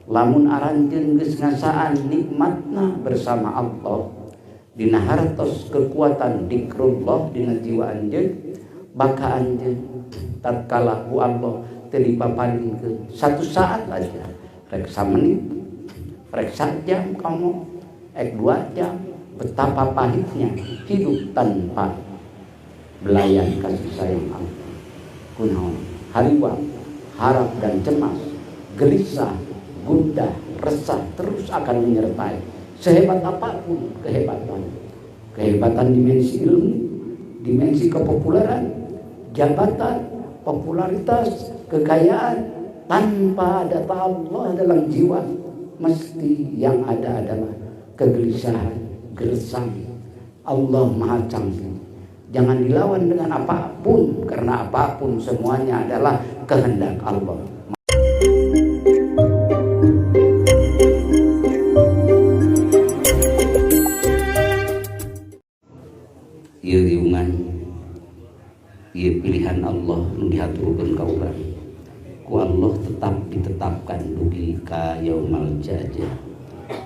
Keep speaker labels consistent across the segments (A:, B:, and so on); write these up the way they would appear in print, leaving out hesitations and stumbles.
A: Lamun aranjeun geus ngasaan nikmatna bersama Allah dina hartos kekuatan dikrullah dina jiwa anjeun baka anjeun tatkala ku Allah teu dipaparinkeun satu saat aja rek samenit rek sajam kamu rek 2 jam betapa pahitnya hidup tanpa belayan kasih sayang Allah. Kunaon hariwang harap dan cemas gelisah gundah resah terus akan menyertai sehebat apapun kehebatan, kehebatan dimensi ilmu, dimensi kepopuleran, jabatan, popularitas, kekayaan, tanpa ada Allah dalam jiwa mesti yang ada adalah kegelisahan, gersang. Allah Maha Canggih. Jangan dilawan dengan apapun, karena apapun semuanya adalah kehendak Allah. Ieu riungan, ieu pilihan Allah nu dihaturkeun ka urang. Ku Allah tetap ditetapkan dugi ka yaumal jazaa,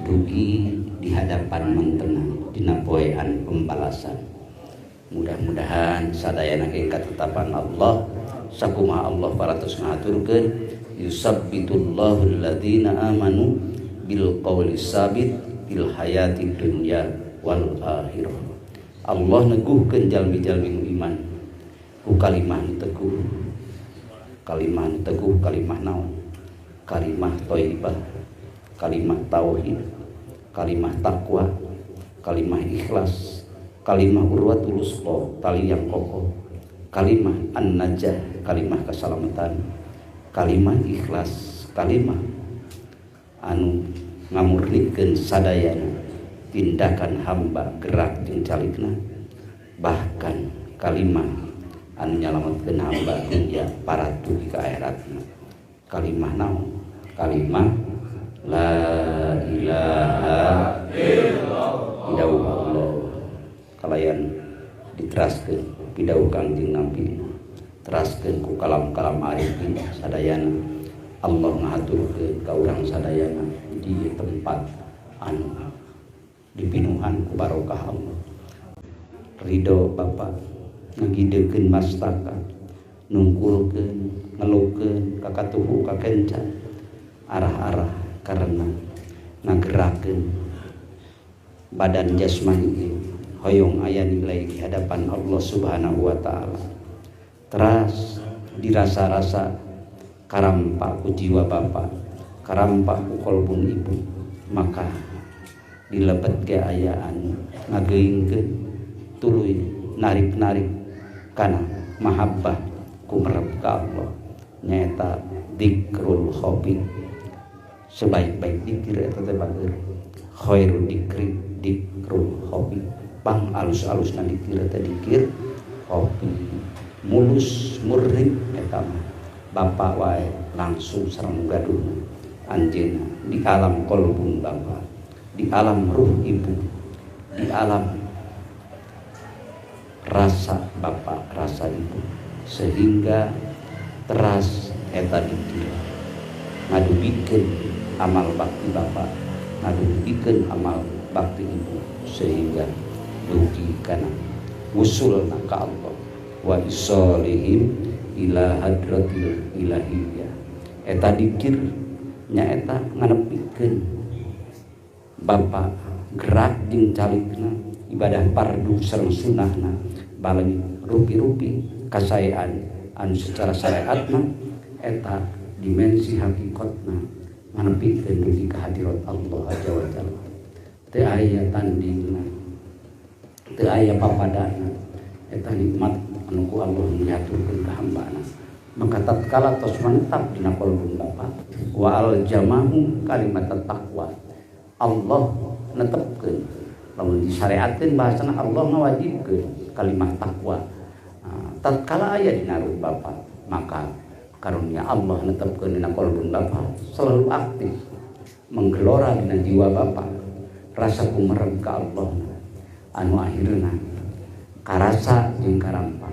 A: dugi di hadapan mantena dina poean pembalasan. Mudah-mudahan sadayana ge katetapan Allah sakumaha Allah paratos ngahaturkeun yusabbitullahu alladzina amanu bil qawli sabit fil hayati dunya wal akhirah. Allah neguhkeun jalmi-jalmi nu iman ku kalimah nu teguh, kalimah nu teguh, kalimah naon? Kalimah thayyibah, kalimah tauhid, kalimah takwa, kalimah ikhlas, kalimah urwatul wutsqa, tali yang kokoh, kalimah an-najah, kalimah keselamatan, kalimah ikhlas, kalimah anu ngamurnikeun sadayana tindakan hamba gerak jeung calikna, bahkan kalimah anu nyalametkeun hamba dunya paratu ka akhiratna. Kalimah naon? Kalimah la ilaha illallah. Pidauh Allah kalayan diteraskeun pidauh Kangjeng Nabi, teraskeun ku kalam-kalam arifin sadayana. Allah ngahaturkeun ka urang sadayana di tempat anu dipinuhan ku barokah Allah. Ridho Bapak ngagidekeun mastaka, nungkulkeun, ngelukeun kakatuhu kakenca arah-arah karena ngagerakeun badan jasmani hoyong aya nilai di hadapan Allah Subhanahu wa taala. Teras dirasa-rasa karampa ku jiwa bapa, karampa ku kolbun ibu, maka dilebet ge aya anu ngageungkeun tuluy narik-narik kana mahabbah ku merep ka Allah nyaeta dzikrul khafi. Sebaik-baik dikir eta teh bager, khairu dikri dzikrul khafi, pang alus-alusna dikir eta dikir khafi, mulus murni eta mah bapa wae langsung sareng gaduhna anjeunna di alam kolbun bapa, di alam ruh ibu, di alam rasa bapa, rasa ibu, sehingga teras eta dikir ngadugikeun amal bakti bapa, ngadugikeun amal bakti ibu, sehingga dugi kana wusulna ka Allah wa isolihim ila hadratil ilahiyah. Eta dikir nyaeta nganepikeun bapa gerak jeung calikna ibadah fardu sareng sunahna baleng rupi-rupi kasaean anu secara syariatna eta dimensi hakikatna nganepikeun dugi ka hadirat Allah azza wa jalla. Teu aya tandingna, teu aya papadana, eta nikmat anu ku Allah diaturkeun ka hambana. Maka tatkala tos manetap dina kolbun bapa wa al jamahu kalimat taqwa, Allah netepkeun lamun disyariatkeun bahasana Allah ngawajibkeun kalimat takwa. Tatkala aya dina ruh bapa, maka karunia Allah netepkeun dina kolbun bapa selalu aktif menggelora dina jiwa bapa rasa kumerem ka Allah anu akhirna karasa jeung karampa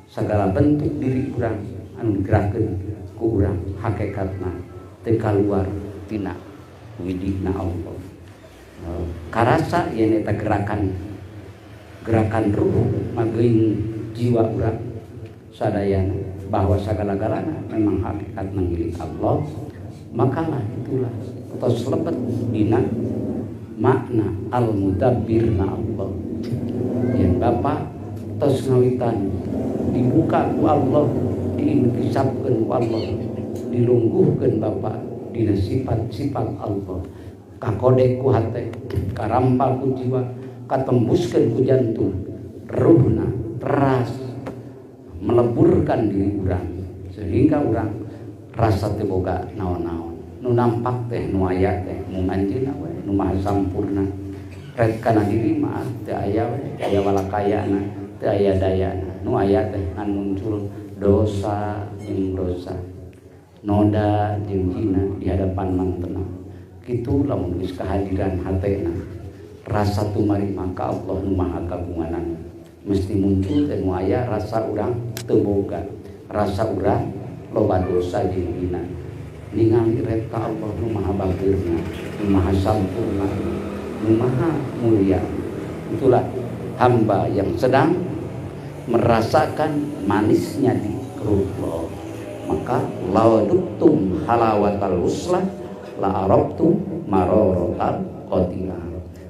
A: segala bentuk diri urang anu digerakkeun ku urang hakikatna teu kaluar tina widina Allah. Karasa yen eta gerakan ruh mageuing jiwa urang sadayana bahwa sagala-galana memang hakikat milik Allah, makalah itulah tos lebet dina makna al-mudabbirna Allah. Yen bapak tos ngawitan dibuka ku Allah, diintisabkeun ku Allah, dilungguhkeun bapak dina sifat-sifat Allah, kakode ku hate, karampal ku jiwa, katembuskeun ku jantung, ruhna teras meleburkan diri urang sehingga urang rasa teu boga naon-naon. Nu nampak teh nu aya teh mung anjeunna we nu maha sampurna. Ret kana diri mah teu aya we, teu aya walakayana, teu aya dayana. Nu aya teh ngan muncul dosa jeung dosa, noda jeung hina di hadapan mantena. Kitu lamun geus kehadiran hatena rasa tumarima ka Allah nu maha kagunganan, mesti muncul teh nu aya rasa urang teu boga, rasa urang loba dosa jeung hina. Ningali ret ka Allah nu maha bageurna, nu maha sampurna, nu maha mulia. Itulah hamba yang sedang merasakan manisnya dzikrullah. Maka lawaduktum halawatal uslah la arabtum marorotal qatilah.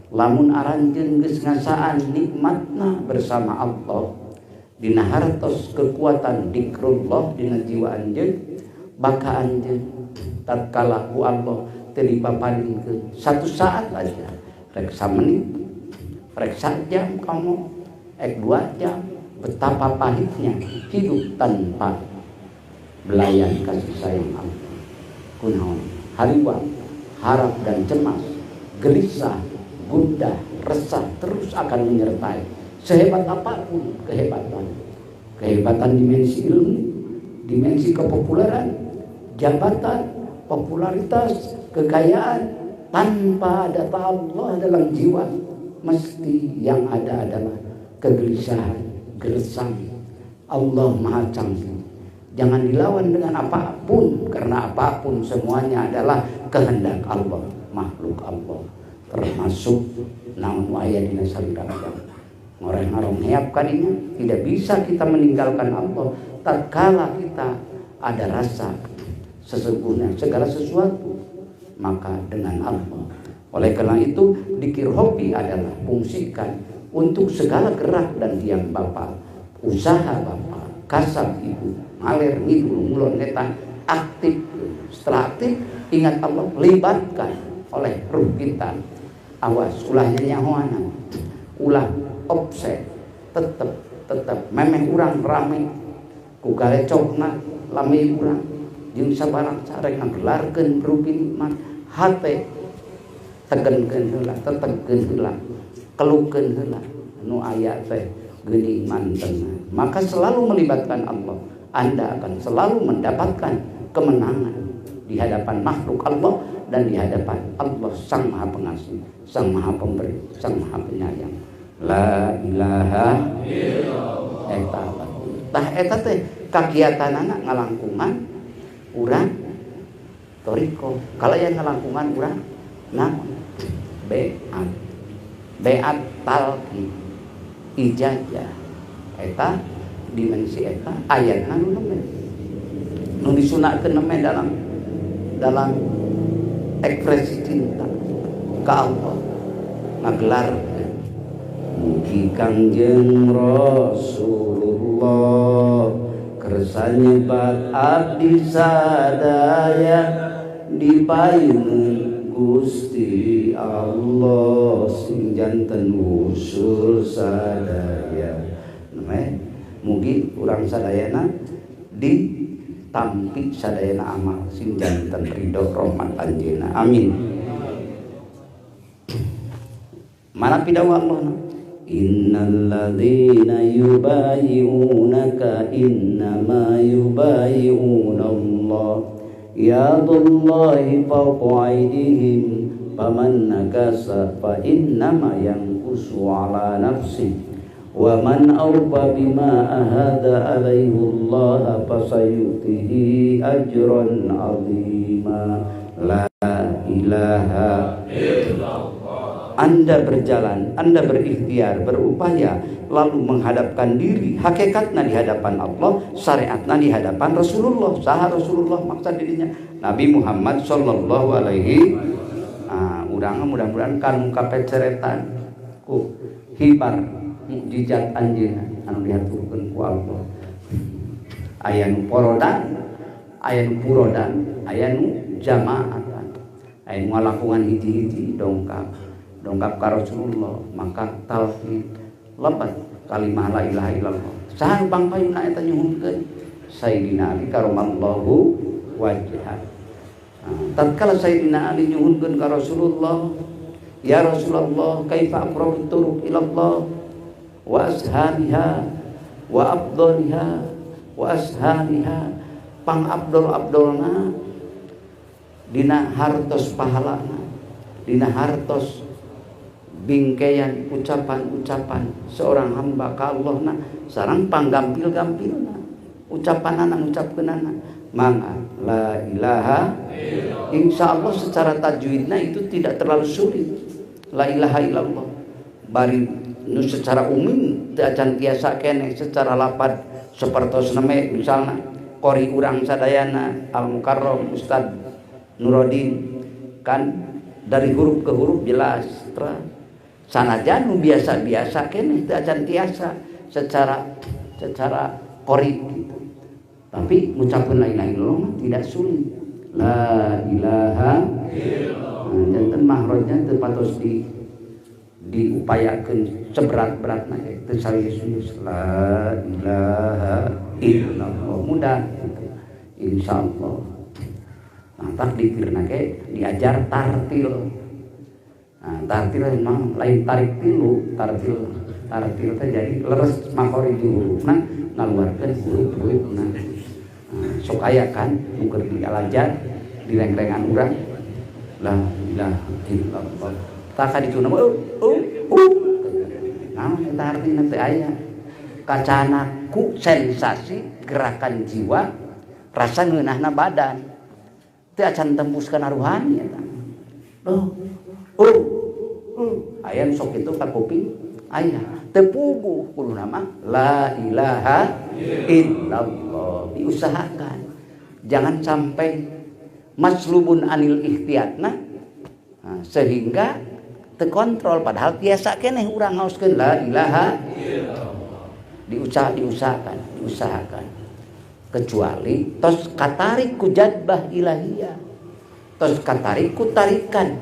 A: Lamun aranjeun geus ngasaan nikmatna bersama Allah dina hartos kekuatan dzikrullah dina jiwa anjeun, baka anjeun tatkala ku Allah teu dipapadingkeun satu saat aja, rek samenit, rek sajam kamu, rek 2 jam, betapa pahitnya hidup tanpa belayan kasih sayang Allah. Kunaon hariwang, harap dan cemas, gelisah, gundah, resah terus akan menyertai. Sehebat apapun kehebatan, kehebatan dimensi ilmu, dimensi kepopuleran, jabatan, popularitas, kekayaan, tanpa ada Allah dalam jiwa, mesti yang ada adalah kegelisahan, gersang. Allah Maha Canggih. Jangan dilawan dengan apapun, karena apapun semuanya adalah kehendak Allah, makhluk Allah, termasuk naon aya dina salira urang. Ngoreng-ngorong heap kadinya, tidak bisa kita meninggalkan Allah tatkala kita ada rasa sesungguhnya segala sesuatu maka dengan Allah. Oleh karena itu dikir hobi adalah fungsikan untuk segala gerak dan diam bapak, usaha bapak, kasab ibu, ngalir ngidul ngulon ngetan, aktif. Setelah aktif ingat Allah, libatkan oleh ruh kita. Awas ulahnya nyahoanan, ulah offset, tetep memeh urang rame ku galecokna lame urang jeung sabarang carek ngagelarkeun rupi nikmat hate tegenkeun heula, tetegkeun heula, kelukeun heula nu aya teh geuning mantena. Maka selalu melibatkan Allah, Anda akan selalu mendapatkan kemenangan di hadapan makhluk Allah dan di hadapan Allah Sang Maha Pengasih, Sang Maha Pemberi, Sang Maha Penyayang. La ilaha illallah. Eta tah eta teh kagiatanana ngalangkungan urang toriko. Kalayan ngalangkungan urang naon? Beat. Beat talqin, ijazah. Eta dimensi eta ayatna nu nembe. Nu disunahkeun nembe dalam ekspresi cinta ka Allah ngagelar mugi Kangjeng Rasulullah kersa nyebat abdi sadaya dipayungan Gusti Allah sing janten wusul sadaya. Namanya mugi urang sadayana ditampi sadayana amal sing janten ridho rahmat anjeunna. Amin. Mana pidawa Allah? Innal ladzina yubayi'unaka innama yubayi'una Allah yadullahi fawqa aydihim faman nakasa fa innama yankusu ala nafsihi wa man awfa bima ahada alaihi Allah fasayutihi ajran azima. La ilaha illallah. Anda berjalan, Anda berikhtiar, berupaya, lalu menghadapkan diri, hakikatna di hadapan Allah, syariatna di hadapan Rasulullah. Saha Rasulullah maksa dirinya Nabi Muhammad sallallahu alaihi. Urang mudah-mudahan kan kapeceretan ku hibar mukjizat anjeunna anu dihaturkeun ku Allah. Aya nu porodan, aya nu purodan, aya nu jamaatan, aya nu ngalakuan hiji-hiji dongkap dongkap ka Rasulullah, maka talqin lebat kalimah la ilaha illallah. Saha nu pangpayuna eta nyuhunkeun? Sayyidina Ali karamallahu wajhah. Tatkala Sayyidina Ali nyuhunkeun ka Rasulullah, ya Rasulullah, kaifa aqrabu turuq ila Allah wa ashaliha wa afdaliha wa ashaliha, pang abdol-abdolna dina hartos pahalana, dina hartos bingkean ucapan-ucapan seorang hamba ka Allahna sareng panggampil-gampilna ucapanana ngucapkeunana mangga la ilaha illallah. Insyaallah secara tajwidna itu tidak terlalu sulit la ilaha illallah, bari nu secara umum teu acan tiasa keneh secara lapad sapertos neme misalna qori urang sadayana Al Mukarram Ustad Nurodin kan dari huruf ke huruf jelas terang. Sanajan nu biasa-biasa keneh teu acan tiasa secara secara qori gitu. Tapi ngucapkeun la ilaha illallah tidak sulit. La ilaha illallah. Nah, janten mahrojnya teu patos diupayakeun seberat-beratna teu serius. La ilaha illallah mudah gitu. Insyaallah. Nah, tak dikirna ge diajar tartil. Nah, tartil memang lain tarik tilu, tartil tartil teh jadi leres makhrij hurufna ngaluarkeun huruf-hurufna. Nah, sok aya kan nu keur dialajar di rengrengan urang la ilaha illallah. Tah ka dituna mah Nah, eta artina teu aya. Kacana ku sensasi gerakan jiwa rasa ngeunahna badan. Teu acan tembus kana ruhani eta. Oh, oh, aya sok itu ka kuping aya. Teu puguh kuduna mah la ilaha illallah. Diusahakan. Jangan sampai maslubun anil ikhtiyatna, nah, sehingga terkontrol padahal biasa keneh urang ngaoskeun la ilaha illallah. Diusahakan, diusahakan. Kecuali tos katarik ku jadbah ilahiyah, tos katarik ku tarikan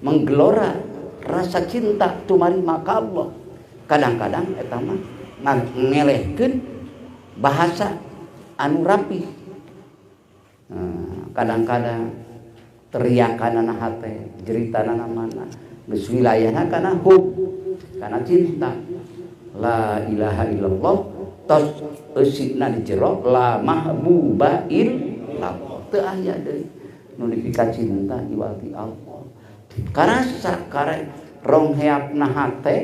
A: menggelora rasa cinta tumarima ka Allah. Kadang-kadang eta mah ngelehkeun bahasa anu rapi. Kadang-kadang teriakanana hate, jeritanana mana, geus wilayahna kana hub, kana cinta. La ilaha illallah tos eusina di jero la mahbuba illallah. Teu aya deui nu dipika cinta iwal ti Allah. Karasa kare rong heapna hate,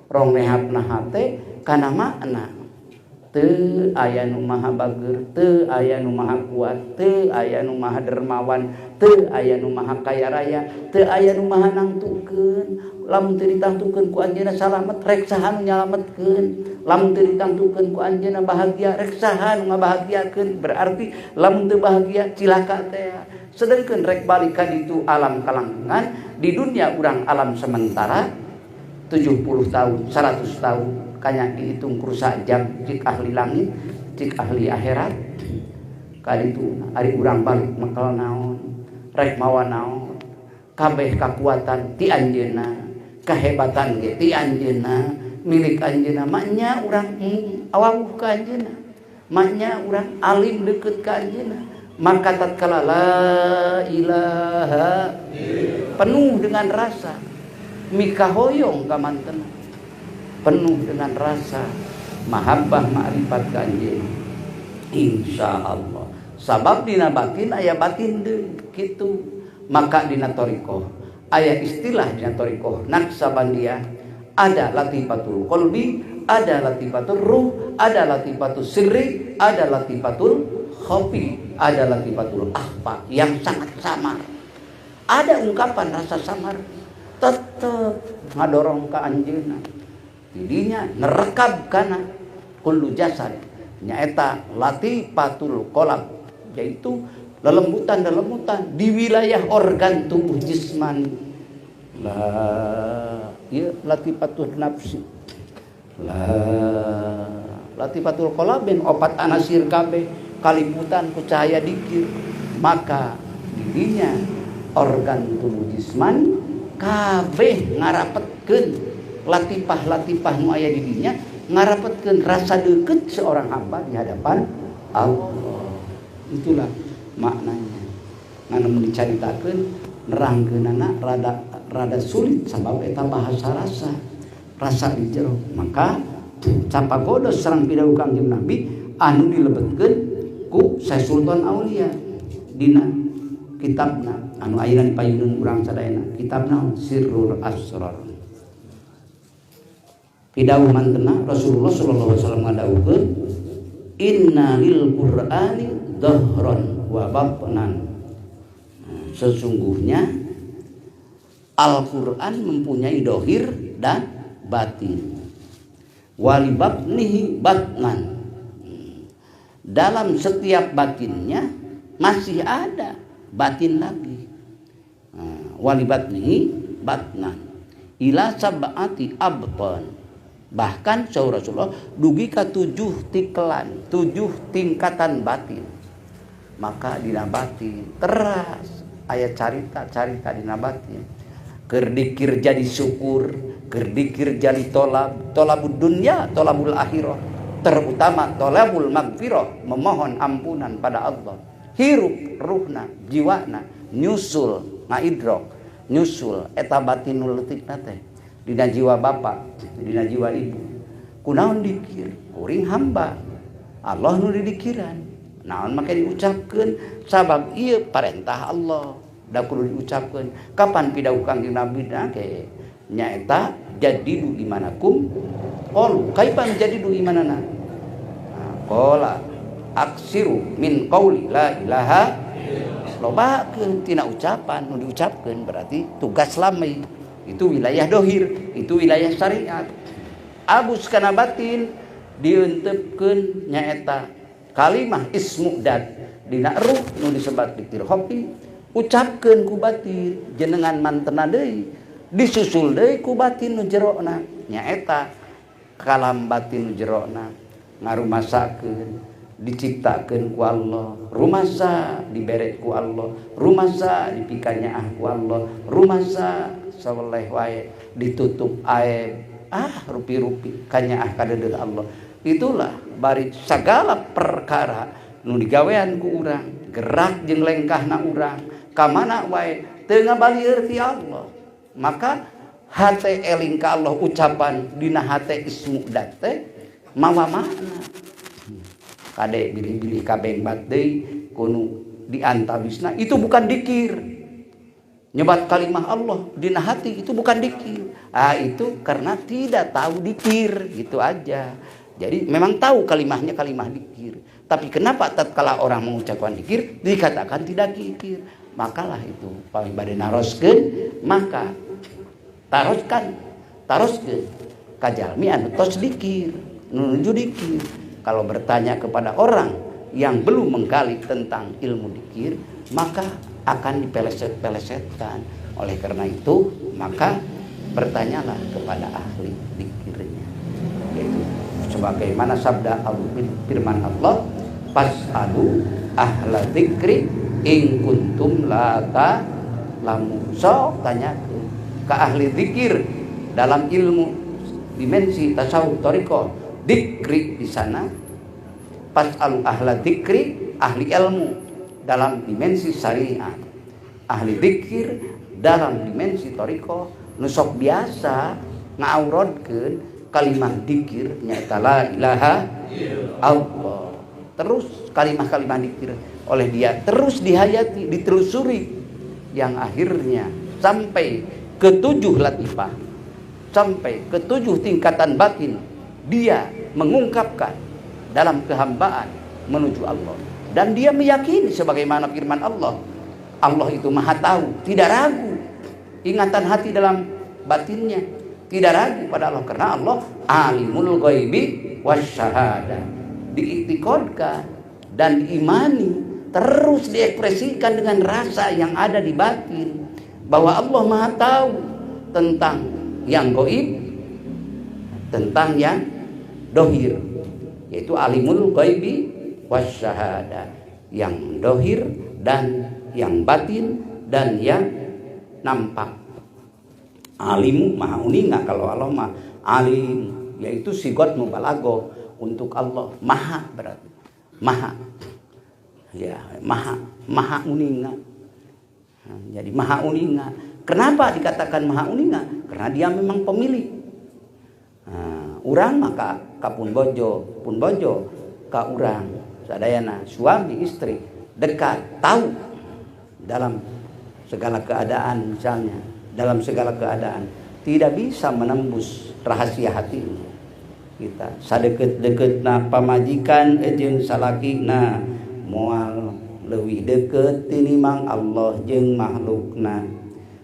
A: rong heapna hate kana makna. Teu aya nu maha bager, teu aya nu maha kuat, teu aya nu maha dermawan, teu aya nu maha kaya raya, teu aya nu maha nangtukeun. Lamun teu ditangtukeun ku anjeunna salamet, rek saha nu nyalametkeun. Lamun teu ditangtukeun ku anjeunna bahagia, rek saha nu ngabahagiakeun. Berarti lamun teu bahagia cilaka teh. Sedengkeun rek balik ka ditu alam kalangkengan, di dunia urang alam sementara 70 tahun, 100 tahun. Kanya dihitung kursa jam cik ahli langit, cik ahli akhirat. Kali itu ari urang balik makal naon, rek mawa naon, kabeh kakuatan ti anjeunna, kahebatan ge ti anjeunna, milik anjeunna. Maknya urang awawuh ka anjeunna, maknya urang alim deukeut ka anjeunna. Maka tatkala la ilaha penuh dengan rasa mikahoyong ka mantena, penuh dengan rasa mahabbah ma'rifat ka anjeunna. Insyaallah. Sabab dina batin aya batin deui kitu. Maka dina thariqah aya istilah dina thariqah Naqsyabandiyah, ada latifatul qalbi, ada latifatul ruh, ada latifatul sirri, ada latifatul khafi, ada latifatul akhfa yang sangat samar. Ada ungkapan rasa samar tetep ngadorong ka anjeunna. Tidinya nerekab kana kullu jasad nyaeta latifatul qalb, yaitu lelembutan-lelembutan di wilayah organ tubuh jismani. La ieu latifatul nafsi. La latifatul qalb opat anasir kabeh kaliputan ku cahaya dikir, maka didinya organ tubuh jismani kabeh ngarapetkeun latifah-latifah nu aya di dinya, ngarapetkeun rasa deukeut seorang hamba di hadapan Allah. Itulah maknanya. Ngan mun dicaritakeun nerangkeunana rada sulit sabab eta bahasa rasa, rasa di jero. Maka capagodos sareng pidawuh Kangjeng Nabi anu dilebetkeun ku Syekh Sultan Aulia dina kitabna anu ayeuna dipayunun urang sadayana, kitabna Sirrul Asrar. Pidawuh mantena Rasulullah sallallahu alaihi wasallam ngadawuhkeun inna lil Qur'ani dhahran wa batnan. Sesungguhnya Al-Qur'an mempunyai dohir dan batin. Wali batnihi batnan. Dalam setiap batinnya masih ada batin lagi. Wali batnihi batnan ila sab'ati abtan. Bahkan saur Rasulullah dugi ka 7 tikelan, 7 tingkatan batin. Maka dina batin teras aya carita-carita dina batin. Keur dikir jadi syukur, keur dikir jadi tolab, tolabud dunya, tolabul akhirah, terutama tolabul magfirah, memohon ampunan pada Allah. Hirup ruhna, jiwana nyusul ngaidrok, nyusul eta batinul leutikna teh dina jiwa bapak, dina jiwa ibu. Kunaon dikir? Kuring hamba Allah nu didikiran. Naon make diucapkeun? Sabab ieu parentah Allah. Da kudu diucapkeun. Kapan pidawuh Kangjeng Nabi na ke nyaeta jadidu imanakum qalu kaifa jadidu imanana? Qala aksiru min qauli la ilaha lobakeun tina ucapan nu diucapkeun berarti tugas lami. Itu wilayah dohir, itu wilayah syariat. Abus kana batin dieuntepkeun nyaeta kalimah ismudad dina ruh nu disebat dikir khofi, ucapkeun ku batin jenengan mantena deui, disusul deui ku batin nu jerona nyaeta kalam batin nu jerona ngarumasakeun, diciptakeun ku Allah, rumasa dibere ku Allah, rumasa dipikanyaah ku Allah, rumasa saweleh wae ditutup aib, rupi-rupi kanyaah kadeudeuh Allah. Itulah bari sagala perkara nu digawean ku urang, gerak jeung lengkahna urang ka mana wae teu ngabalieur ti Allah. Maka hate eling ka Allah, ucapan dina hate ismudat teh mawa makna. Kade bilih-bilih kabeng bat deui kunu diantawisna itu bukan dikir. Nyebat kalimah Allah dina hati itu bukan dikir. Itu karena tidak tahu dikir gitu aja. Jadi memang tahu kalimahnya kalimah dikir. Tapi kenapa tatkala orang mengucapkan dikir dikatakan tidak dikir? Makalah itu pami bade naroskeun maka taroskan, taroskeun ka jalmi anu tos dikir, nuju dikir. Kalau bertanya kepada orang yang belum menggali tentang ilmu dikir, maka akan dipeleset-pelesetkan. Oleh karena itu, maka bertanyalah kepada ahli dikirnya. Yaitu sebagaimana sabda Allah, firman Allah, fas'alu ahla dzikri in kuntum la ta'lamun. Sok tanyakeun ke ahli zikir dalam ilmu dimensi tasawuf thariqah. Dikri di sana fas'alu ahla dzikri, ahli ilmu dalam dimensi syariat, ahli dzikir dalam dimensi thariqah nu sok biasa ngaurodkeun kalimah dzikir nyaeta la ilaha illallah. Terus kalimah-kalimah dzikir oleh dia terus dihayati, ditelusuri, yang akhirnya sampai ke 7 latifah, sampai ke 7 tingkatan batin, dia mengungkapkan dalam kehambaan menuju Allah. Dan dia meyakini sebagaimana firman Allah, Allah itu maha tahu, tidak ragu. Ingatan hati dalam batinnya tidak ragu pada Allah karena Allah alimul ghaibi wasyahadah. Diiktikodkan dan diimani, terus diekspresikan dengan rasa yang ada di batin bahwa Allah maha tahu tentang yang goib, tentang yang dohir, yaitu alimul ghaibi wasyahadah, yang dohir dan yang batin dan yang nampak. Alimu maha uninga, kalau Allah mah alim, yaitu sigot mubalago untuk Allah, maha berarti maha, ya maha, maha uninga. Nah, jadi maha uninga. Kenapa dikatakan maha uninga? Karena dia memang pemilik. Nah, urang maka kapun bojo, pun bojo ka urang sadayana suami istri dekat, tahu dalam segala keadaan, misalnya dalam segala keadaan tidak bisa menembus rahasia hati kita. Sadeket-deketna pamajikan jeung salakina moal leuwih deket tinimang Allah jeung makhlukna.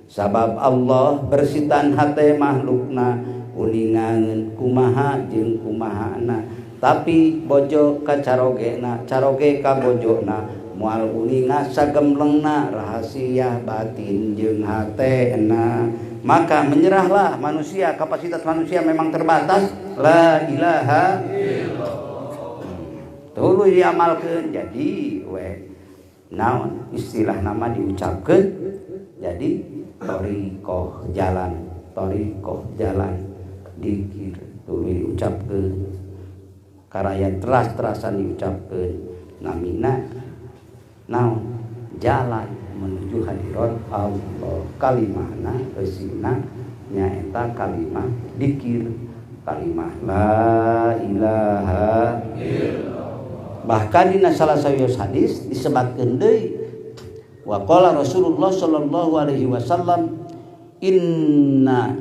A: Sabab Allah bersitan hate makhlukna, uningan kumaha jeung kumahana. Tapi bojo ka carogena, caroge ka bojona, moal uninga sagemblengna rahasia batin jeung hatena. Maka menyerahlah manusia, kapasitas manusia memang terbatas. La ilaha illallah. Tuluy diamalkeun jadi we naon istilah nama diucapkeun jadi thoriqoh jalan, thoriqoh jalan dikir tuluy diucapkeun karayan teras-terasan diucapkeun namina naon jalan menuju hadirat Allah. Kalimahna eusina nyaeta kalimah dikir, kalimah la ilaha illallah. Bahkan dina salah sawios hadis disebatkeun deui, wa qala Rasulullah sallallahu alaihi wasallam, inna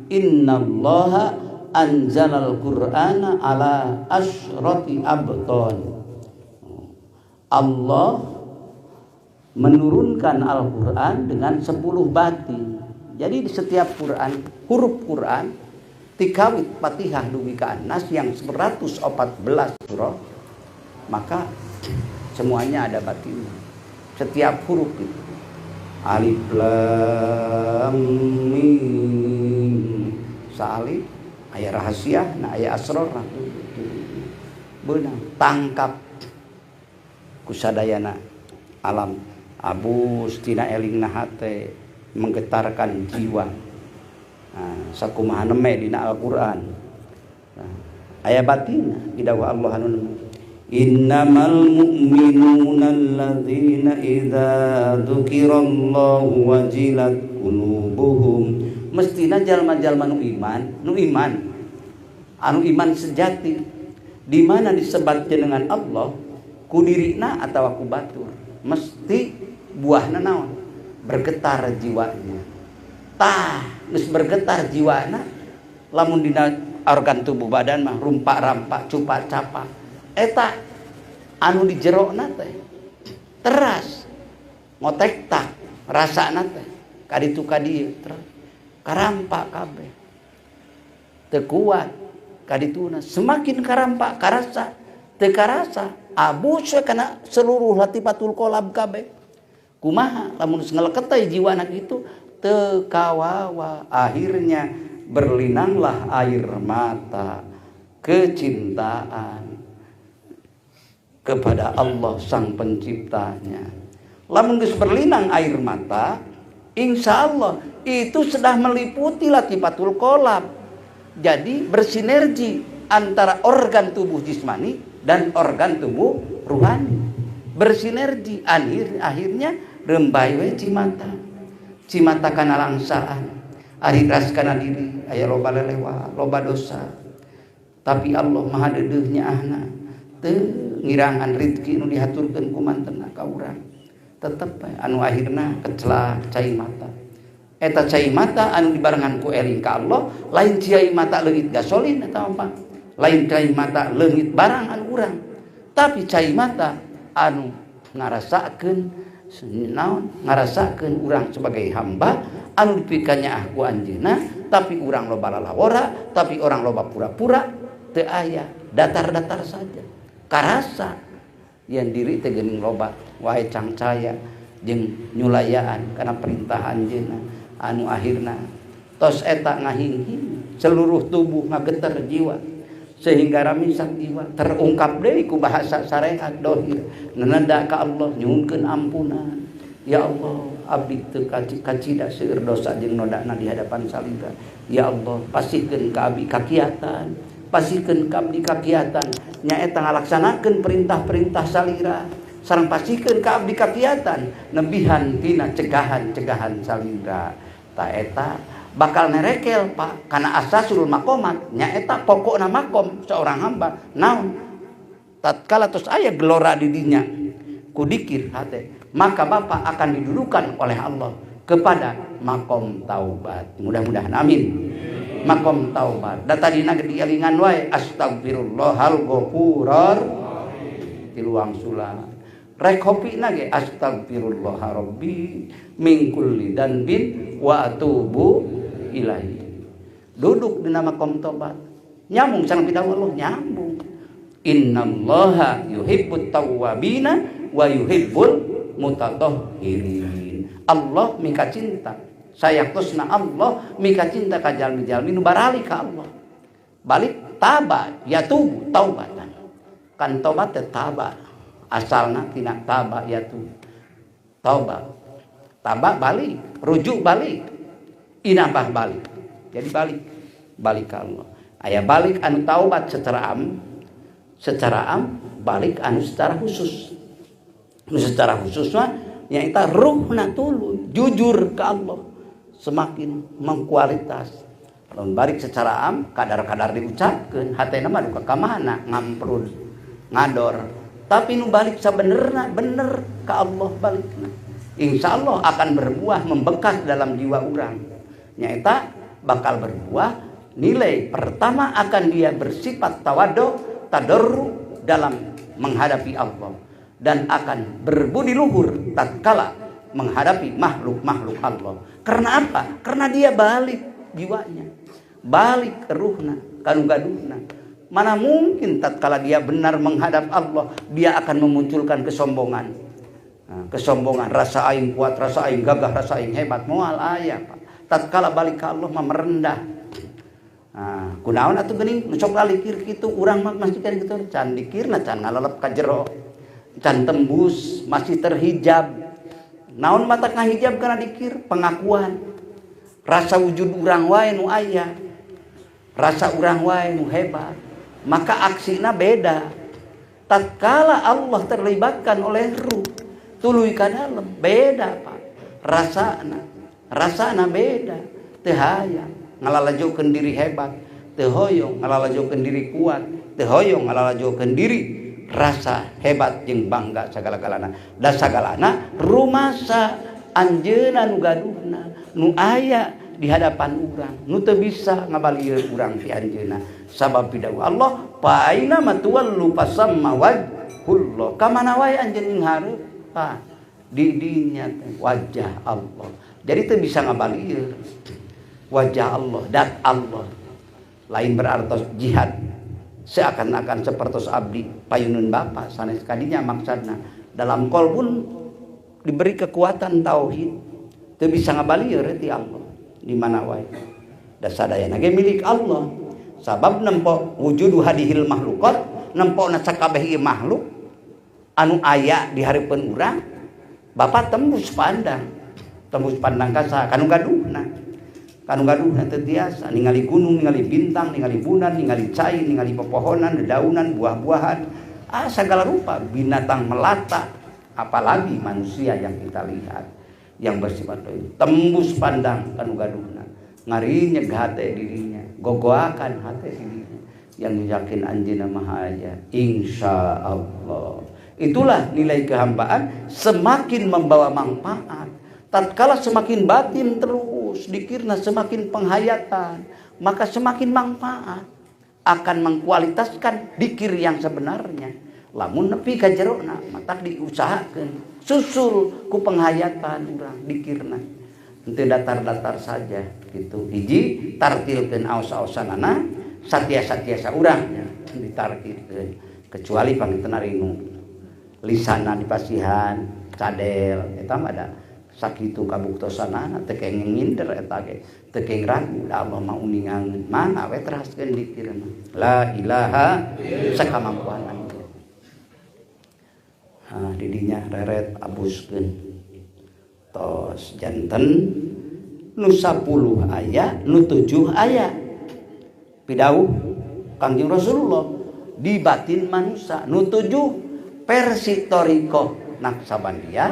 A: innallaha anzalal qur'ana ala asyrati abton. Allah menurunkan Al-Quran dengan 10 batin. Jadi di setiap Quran, huruf Quran tikawit Fatihah dugi ka An-Nas yang 114 surah, maka semuanya ada batinnya. Setiap huruf itu. Alif lam mim. Saalif aya rahasia, nah aya asror, nah beunang tangkap kusadayana alam abus tina elingna hate menggetarkan jiwa. Nah, sakumaha neme dina Al-Qur'an. Nah, aya batinna didawah Allah anu neme. Innamal mu'minuna alladzina idza dzukirallahu wajilat qulubuhum. Mestina jalma-jalma nu iman, nu iman, anu iman sejati, di mana disebat dengan Allah ku dirina atawa ku batur, mesti buahna naon? Bergetar jiwanya. Tah, geus bergetar jiwana, lamun dina organ tubuh badan mah rumpak-rampak, cupak-capak. Eta anu di jerona teh teras ngotek tak rasana teh kaditu ka dieu teras karampak kabeh teu kuat kadituna, semakin karampak karasa teu karasa abus we kana seluruh latifatul qalab kabeh. Kumaha lamun geus ngeleketai jiwana kitu teu kawawa, akhirnya berlinanglah air mata kecintaan kepada Allah sang penciptanya. Lamun geus berlinang air mata, insya Allah itu sudah meliputi latifatul qalab. Jadi bersinergi antara organ tubuh jismani dan organ tubuh ruhani. Bersinergi, akhirnya rembai we cimata. Cimata kana langsaan, ari ras kana diri, aya loba lelewa, loba dosa. Tapi Allah maha deudeuh nyaahna. Teu ngirangan rizki nu dihaturkeun ku mantena ka urang. Tetep bae anu akhirna kecelak cai mata. Eta cai mata anu dibarengan ku eling ka Allah, lain cai mata leungit gasolin eta mah, lain cai mata leungit barang anu urang, tapi cai mata anu ngarasakeun Naon ngarasakeun urang sebagai hamba anu dipikanya ku anjeunna, tapi urang loba lalawora, tapi orang loba pura-pura, teu aya, datar-datar saja. Karasa yang diri teh geuning loba wae cangcaya jeung nyulayaan kana perintah anjeunna anu akhirna tos eta ngahinghing seluruh tubuh, ngageter jiwa sehingga ramisak jiwa terungkap deui ku bahasa syariat dohir, neneda ka Allah nyuhunkeun ampunan. Ya Allah, abdi teu kacida seueur dosa jeung nodana di hadapan salira. Ya Allah, pasihkeun ka abdi kakiatan, pasihkeun ka abdi kakiatan nyaeta ngalaksanakeun perintah-perintah salira, sareng pasihkeun ka abdi kakiatan nebihan tina cegahan-cegahan salira. Ta eta bakal nerekel Pak kana asasul makomat, nyaeta pokokna makom seorang hamba naon. Tatkala tos aya gelora di dinya ku dikir hate, maka bapak akan didudukan oleh Allah kepada makom taubat. Mudah-mudahan amin. Makom taubat. Da tadina ge dielingan wae astagfirullahal ghafurur tiluang sulan. Rek hopina ge astagfirullah rabbi min kulli danbin wa atubu ilaihi. Duduk dina makom tobat. Nyambung sareng pidawuh Allah, nyambung. Innallaha yuhibbut tawwabina wa yuhibbul mutatahhirin. Allah mika cinta. Sayaktosna Allah mika cinta ka jalmi-jalmi nu baralik ka Allah. Balik taba yatubu taubatan. Kan tobat teh taba. Asalna tina taba yatubu. Taubat. Taba balik, rujuk balik. Inabah balik. Jadi balik, balik ka Allah. Aya balik anu taubat secara am, balik anu secara khusus. Nu secara khusus mah nyaeta ruhna tuluy jujur ke Allah, semakin mengkualitas. Lamun balik secara am kadar-kadar diucapkeun hatena mah duka ka mana ngamprud ngador. Tapi nu balik sabenerna bener ka Allah balikna, insyaallah akan berbuah membekas dalam jiwa urang. Nyaeta bakal berbuah nilai pertama akan dia bersifat tawadhu, tadarru dalam menghadapi Allah, dan akan berbudi luhur tatkala menghadapi makhluk-makhluk Allah. Karena apa? Karena dia balik jiwanya, balik ruhna, kanu gaduhna. Mana mungkin tatkala dia benar menghadap Allah, dia akan memunculkan kesombongan. Nah, kesombongan, rasa aing kuat, rasa aing gagah, rasa aing hebat, moal aya, Pak. Tatkala balik ka Allah mah merendah. Nah, kunaon atuh geuning nu sok lalikir kitu urang mah masih kan kitu can dikirna can ngalalep ka jero. Can tembus, masih terhijab. Naon mata ngahijab kana dikir? Pengakuan. Rasa wujud urang wae nu aya. Rasa urang wae nu hebat. Maka aksina beda. Tatkala Allah terlibatkan oleh ruh, tuluy ka dalem beda, Pak. Rasana beda. Teu hayang ngalalajokeun diri hebat, teu hoyong ngalalajokeun diri kuat, teu hoyong ngalalajokeun diri rasa hebat jeung bangga sagala-galana. Da sagalana rumasa anjeunna nu gaduhna, nu aya di hadapan urang, nu teu bisa ngabalieun urang ti anjeunna. Sabab pidawuh Allah, fa aina matuwallu fasamma wajhullah. Ka mana wae anjeun nghareup, Pak? Di dinya teh wajah Allah. Jadi teu bisa ngabalieun wajah Allah, dat Allah. Lain berartos jihad seakan-akan sepertos abdi payunun bapa sanes kadinya maksudna. Dalam kolbun diberi kekuatan tauhid, teu bisa ngabalieun ti Allah di mana wae. Da sadayana ge milik Allah. Sabab nempo wujudu hadihil makhluqat, nempona sakabeh ieu makhluk anu aya di hareupeun urang, bapa tembus pandang. Tembus pandang ka saha? Kanu gaduhna. Kanu gaduhna teu tiasa ningali gunung, ningali bintang, ningali bulan, ningali cai, ningali pepohonan, dedaunan, buah-buahan, segala rupa binatang melata, apalagi manusia yang kita lihat yang bersifat itu. Tembus pandang kanu gaduhna, ngarinyeg hate dirinya, gogoakan hate dirinya yang yakin anjeunna maha aya, insyaallah. Itulah nilai kehambaan, semakin membawa manfaat. Tatkala semakin batin terus dikirna semakin penghayatan, maka semakin manfaat akan mengkualitaskan dikir yang sebenarnya. Lamun nepi ka jerona matak diusahakeun susul ku penghayatan urang dikirna. Henteu datar-datar saja gitu. Hiji tartilkeun aos-aosanana satiasa-tiasa urang ditartilkeun kecuali panginten nu lisana dipasihan cadel eta mah da sakitu kabuktosanana teu kenging nginder eta ge teu kenging ragu da Allah mah uningangeun mana we teraskeun dikirna la ilaha sakamampuan anjeun. Ha didinya reret abuskeun tos janten nu 10 aya nu 7 aya pidauh Kangjeng Rasulullah di batin manusia nu 7 versi thariqah Naqsabandiyah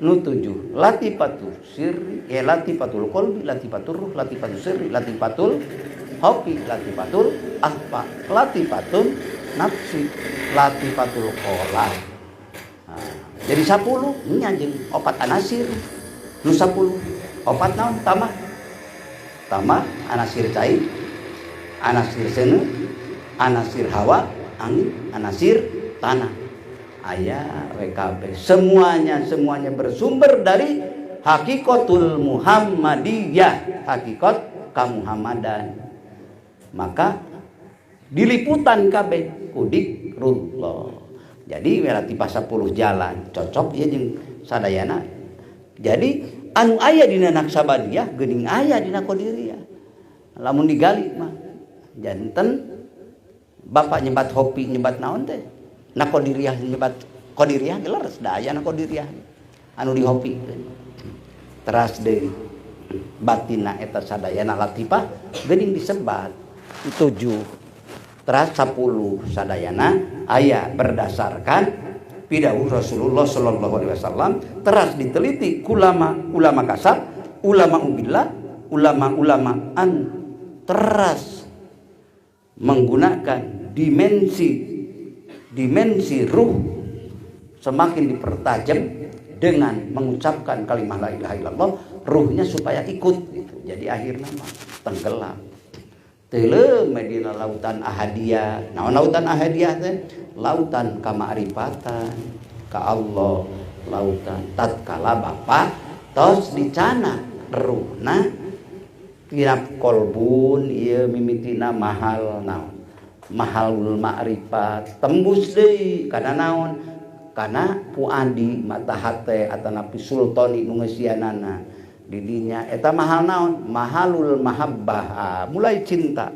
A: nu 7 latifatul sirri ya latifatul qalbi latifatul ruh latifatul sirri latifatul hofi latifatul ahfa latifatul nafsi latifatul qolah. Nah, jadi 10 nya jeung opat anasir nu 10 opat naon tambah tambah anasir cai anasir seuneu anasir hawa angin anasir tanah aya WKB semuanya bersumber dari hakikatul Muhammadiyah, hakikat kamuhammadan. Maka diliputan kabeh ku dikrullah. Jadi relatif 10 jalan cocok ya jeung sadayana. Jadi anu aya dina Naqsabandiyah geuning aya dina Qadiriyah. Lamun digali mah janten bapak nyebat hopi nyebat naon teh na Qadiriyah nyebat Qadiriyah leres da aya na Qadiriyah anu dihopikeun. Teras deui batina eta sadayana latifah geuning disebat 7 teras 10 sadayana aya berdasarkan pidauh Rasulullah sallallahu alaihi wasallam teras diteliti ulama ulama kasab ulama ubillah ulama-ulama anu teras menggunakan dimensi ruh semakin dipertajam dengan mengucapkan kalimat la ilaha illallah, ruhnya supaya ikut gitu. Jadi akhirnya mah tenggelam. Teuleum dina lautan ahadiyah. Naon lautan ahadiyah teh? Lautan kamakrifatan ka Allah, lautan tatkala bapa tos dicana ruhna tina kolbun ieu mimitina mahal naon? Mahalul ma'rifat tembus deui kana naon? Kana puadi mata hate atanapi sultani nu ngeusianana didinya eta mahal naon? Mahalul mahabbah, mulai cinta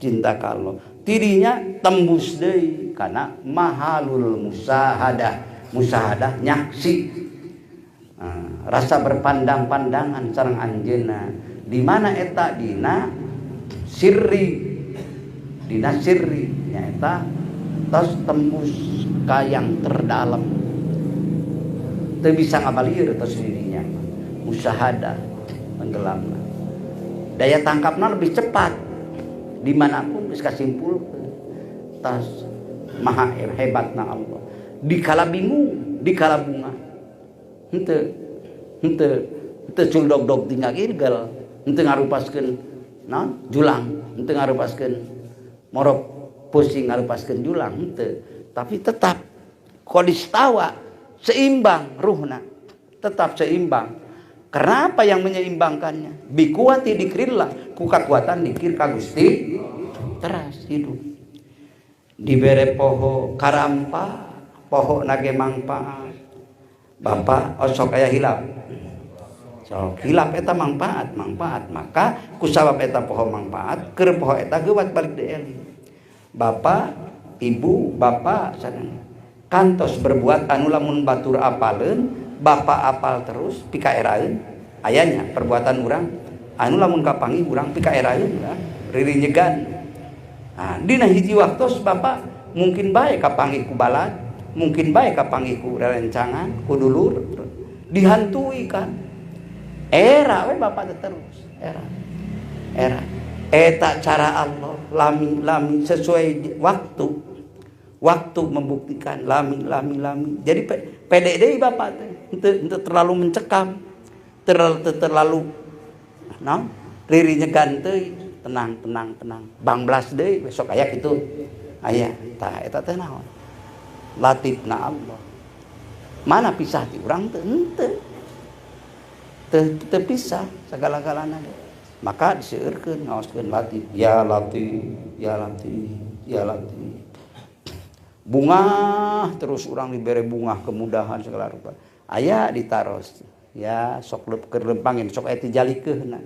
A: cinta ka Allah tidinya tembus deui kana mahalul musahadah, musahadah nyaksi, rasa berpandang-pandangan sareng anjeunna di mana eta dina sirri, dina sirri nyaeta tos tembus ka yang terdalam teu bisa ngabalir tos dirinya musahadah tenggelamna daya tangkapna lebih cepat dimanapun geus kasimpulkeun tas maha hebatna Allah dikala bingung dikala bunga henteu henteu henteu culdog-dog tinggal irgel henteu ngarupaskeun naon julang henteu ngarupaskeun morok pusing ngarupaskeun julang henteu tapi tetap kodistawa seimbang ruhna tetap seimbang. Kenapa yang menyeimbangkannya? Bikuati dikrillah ku kakuatan dikir ka Gusti teras hidup dibere poho karampa poho nage mangpaat bapak osok aya hilap sok hilap eta mangpaat mangpaat maka kusabab eta poho mangpaat keur poho eta geuwat balik deui bapak ibu bapak sadang kantos berbuat anu lamun batur apaleun bapak apal terus pikaeraeun ayanya perbuatan urang anu lamun kapanggih urang pikaeraeun riri nyegan. Nah, dina hiji waktos bapak mungkin bae kapanggih ku balad mungkin bae kapanggih ku rerencangan ku dulur dihantui kan era we bapak terus era era eta cara Allah lami-lami sesuai waktu waktu membuktikan lami lami lami jadi PDD bapak teh henteu terlalu mencekam terlalu naon riri nyegan teuing tenang tenang tenang bang belas deui besok aya kitu aya tah eta teh naon Latifna Allah. Mana pisah ti urang teu henteu. Teu pisah sagala-galana. Maka diseueurkeun ngaoskeun latif, ya latif, ya latif, ya latif. Bungah terus urang dibere bungah kemudahan segala rupa. Aya ditaros. Ya sok keur lempangin sok aya tijalikeunna.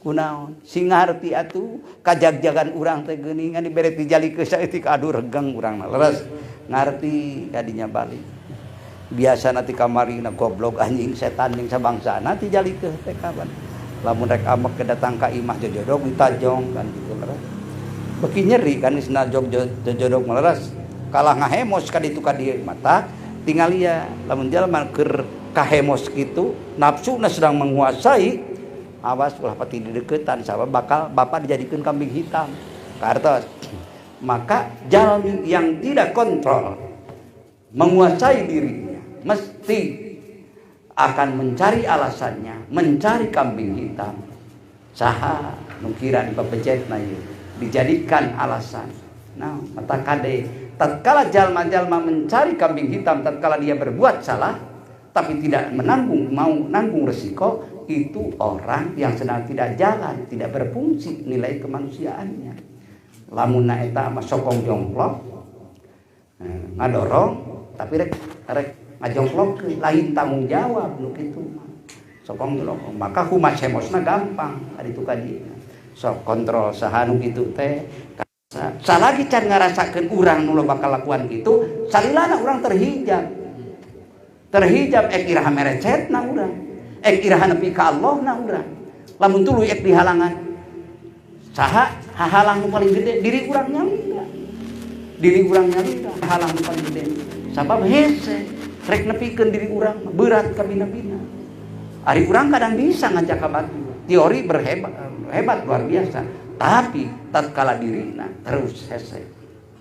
A: Kunaon sing ngarti atuh kajag-jagan urang teh geuningan dibere tijalikeun saeutik aduh regeng urangna leres ngarti kadinya balik. Biasa nanti kamarina goblok anjing setan jeung sabangsana tijalikeun teh kapan. Lamun rek amek kedatang ka imah jojodog ditajong kan gitu leres. Beki nyeri kan geus najog jojodog maleres. Kalah ngahemos ka ditu ka dieu mata tinggal ya lamun jalma keur kahemos kitu nafsuna sedang menguasai awas ulah pati dideketan sabab bakal bapak dijadikeun kambing hitam kartos. Maka jalmi yang tidak kontrol menguasai dirinya mesti akan mencari alasannya, mencari kambing hitam. Saha nu kira dipapecetna ieu dijadikan alasan. Nah, mata kade tatkala jalma-jalma mencari kambing hitam tatkala dia berbuat salah tapi tidak menanggung, mau nanggung resiko, itu orang yang sedang tidak jalan, tidak berfungsi nilai kemanusiaannya. Lamun eta mah sokong jongklok, ngadorong tapi rek rek ngajongklok lain tanggung jawab nu kitu mah. Sokong jongklok, maka kumaha hemosna gampang ari tu ka dieu. Sok kontrol saha nu kitu teh. Salagi can ngarasakeun urang nu loba kalakuan kitu, salilana urang terhijab. Terhijab ek iraha merecetna urang. Ek iraha nepi ka Allah na urang. Lamun tuluy ek dihalangan. Saha hahalang nu paling gede diri urang nyalira. Diri urang nyalira halang nu paling gede. Sabab hese rek nepikeun diri urang berat kabina-bina. Ari urang kadang bisa ngajak ka batu. Teori berhebat hebat luar biasa. Tapi tatkala dirina terus hese.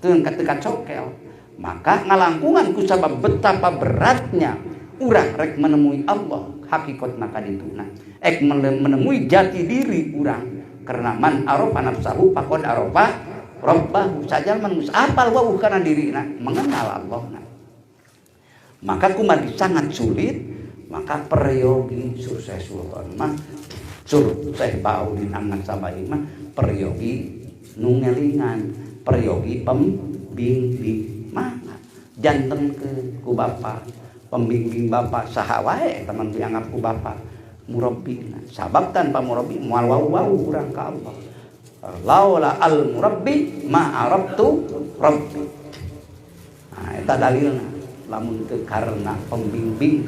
A: Teu ka cokel. Maka ngalangkungan ku sabab betapa beratnya urang rek menemui Allah hakikatna kadituna. Ek menemui jati diri urang karena man arafa nafsahu faqad arafa rabbahu. Sajalman geus apal wauh kana dirina mengenal Allahna. Maka kumargi sangat sulit, maka peryogi sukses sultan mah sukses baudin angan sabai mah peryogi nu ngelingan, peryogi pembimbing mah jantenkeun ku bapa, pembimbing bapa saha wae teman dianggap ku bapa murabbina. Sabab tanpa murabbi moal wau-wau urang ka Allah. Laula al murabbi ma arabtu rabbi. Nah, eta dalilna lamun teu karena pembimbing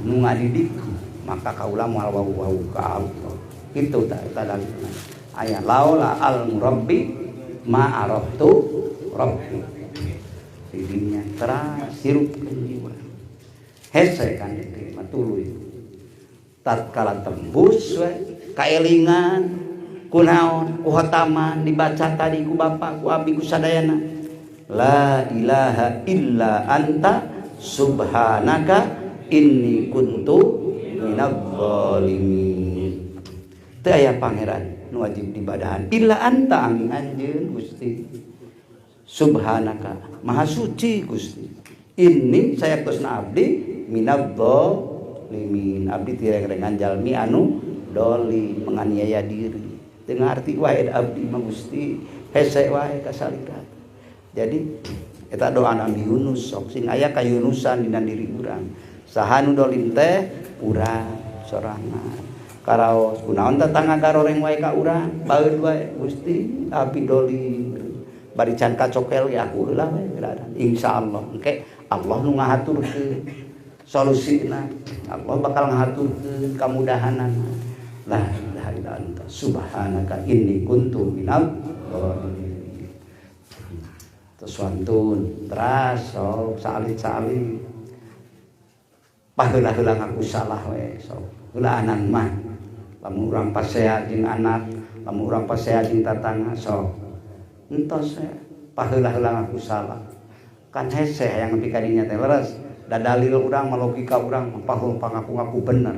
A: nu ngadidikku maka kaula moal wau-wau ka Allah. Kitu tah eta dalilna. Aya laula al murabbi ma arabtu rabbi. Didinya teras hirupkeun jiwa. Hese kan diterima tuluy. Tatkala tembus we kaelingan kunaon ku hotaman dibaca tadi ku bapak ku abi ku sadayana. La ilaha illa anta subhanaka inni kuntu minadh dhalimin. Teu aya pangeran nu wajib dibadahan illa anta angin anjeun Gusti. Subhanaka maha suci Gusti. Inni saya kusna abdi minadh dhalimin. Abdi tireng-rengan jalmi anu doli menganiaya diri. Teu ngarti wae abdi mah Gusti, hese wae kasalirat. Jadi eta doa Nabi Yunus sok sing aya kayunusan dina diri urang. Saha nu dolim teh urang sorangan. Karaos kunaon tetangga garoreng wae ka urang, baeud wae Gusti abdi dolim. Bari can kacokel ge aku heula we geuradan. Insyaallah engke Allah nu ngahaturkeun solusina. Allah bakal ngahaturkeun kamudahanana. La ilaha illa anta subhanaka inni kuntu minadh dhalimin. Terus wantun teras sok salit-salit. Paheula-heula ngaku salah we sok. Heulaanan mah lamun urang pasea jeung anak, lamun urang pasea jeung tatangga sok. Entos paheula-heula ngaku salah. Kan hese hayang nepi ka dinya teh leres. Da dalil urang mah logika urang mah pahul pangaku-ngaku bener.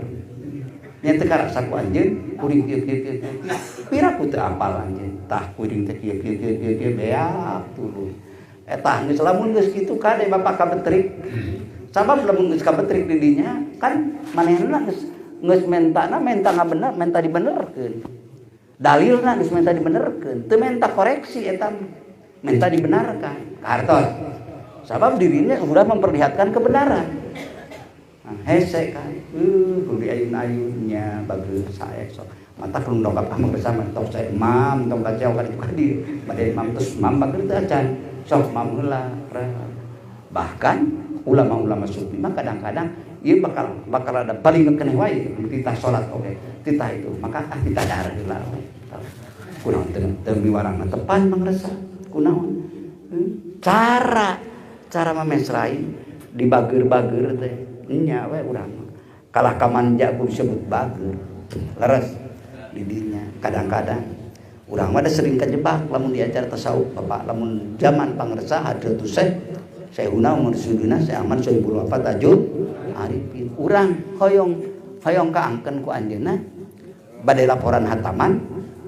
A: Nya teu karasa ku anjeun kuring kieu kieu kieu. Pira ku teu apal anjeun. Tah kuring teh kieu kieu kieu kieu beak tuluy. Eta geus lamun geus kitu kade bapak kabetrik. Sabab lamun geus kabetrik di dinya kan manehna geus geus mentana menta ngabener, menta dibenerkeun. Dalilna geus menta dibenerkeun, teu menta koreksi eta mah. Menta dibenarkan. Kartos. Sabab dirinya sudah memperlihatkan kebenaran. Nah, hese kan, kudu ayun-ayunnya bagus sae sok. Mata kudu dongkap ka bersama tong saya imam, tong kacau ka ditu ka dieu. Bade imam terus imam bager teu acan. Sok mam heula. Bahkan ulama-ulama sufi mah kadang-kadang ieu bakal bakal ada paling keneh wae titah salat oge. Titah itu, maka ah titah dahar heula. Kunaon teu teu miwarangna tepan mangresa. Kunaon? Cara cara mamesrai dibager-bager teh nya we urang mah. Kalah kamanja kudu disebut bager. Leres di dinya kadang-kadang urang mah da sering kejebak lamun diajar tasawuf bapak lamun zaman pangersa hadratus Syekh Syekhuna Mursyiduna Syekh Ahmad Sohibul Wafat Tajul Arifin urang hoyong hoyong kaangkeun ku anjeunna bade laporan hataman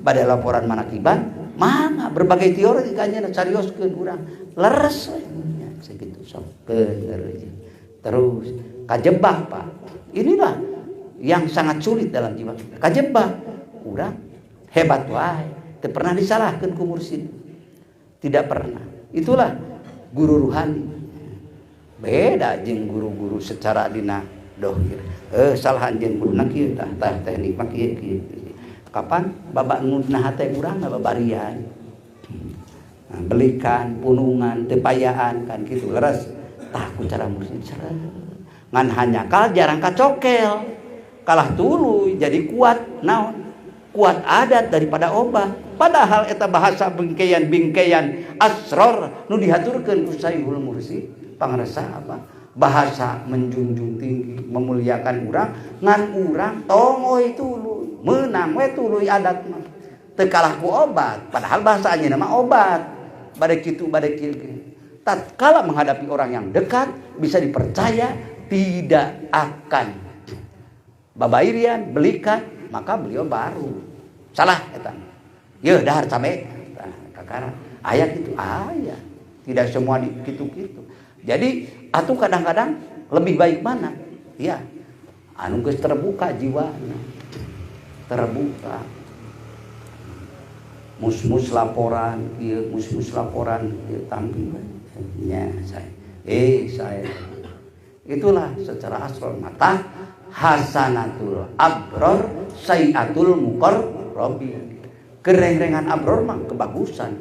A: bade laporan manakiban mangga berbagai teori ka anjeunna carioskeun urang leres we nya sakitu sok terus kajebak Pak. Inilah yang sangat sulit dalam jiwa kita. Kajebak urang hebat wae teu pernah disalahkeun ku mursyid. Tidak pernah. Itulah guru ruhani. Beda jeung guru-guru secara dina dohir. Salah anjeun guruna kieu tah tah teknik mah kieu kieu. Kapan babak ngudna hate urang babarian. Nah, belikan, punungan, tepayaan kan gitu leres. Tah ku cara mursyid seret. Ngan hanya kal jarang kacokel. Kalah tuluy jadi kuat naon? Kuat adat daripada obat. Padahal eta bahasa bingkeyan-bingkeyan asror nu dihaturkeun ku Syekhul Mursyid pangresa apa? Bahasa menjunjung tinggi, memuliakan urang, ngan urang tongoy tuluy, meunang we tuluy adat mah. Teu kalah ku obat, padahal bahasa anjeunna mah obat. Bade kitu bade kieu. Tatkala menghadapi orang yang dekat, bisa dipercaya tidak akan babairian, belikan, maka beliau baru salah eta. Yeuh dahar cabe kakara. Aya kitu aya. Tidak semua di kitu-kitu. Jadi atuh kadang-kadang lebih baik mana? Ya, anu geus terbuka jiwana. Terbuka. Mus-mus laporan, ieu mus-mus laporan ieu tampi we. Nya saya. Saya. Itulah secara asror mata hasanatul abror sayiatul muqarrabin. Kerengrengan abror mah kebagusan,